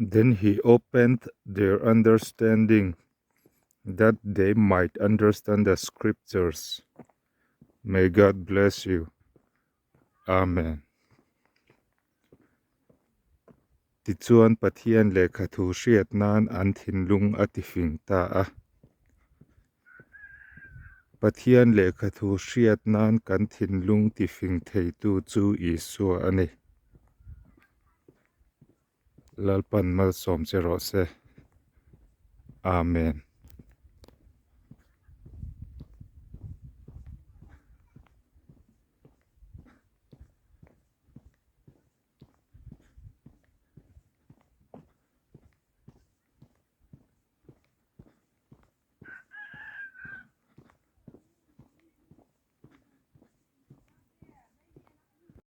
Then he opened their understanding that they might understand the scriptures. May God bless you. Amen. Tichuan Pathian lehkha thu hriat nan an thinlung a tifing ta a. Pathian lehkha thu hriat nan kan thinlung tifing theitu chu Isua a ni. Lalpan malsawm che rawh se. Amen.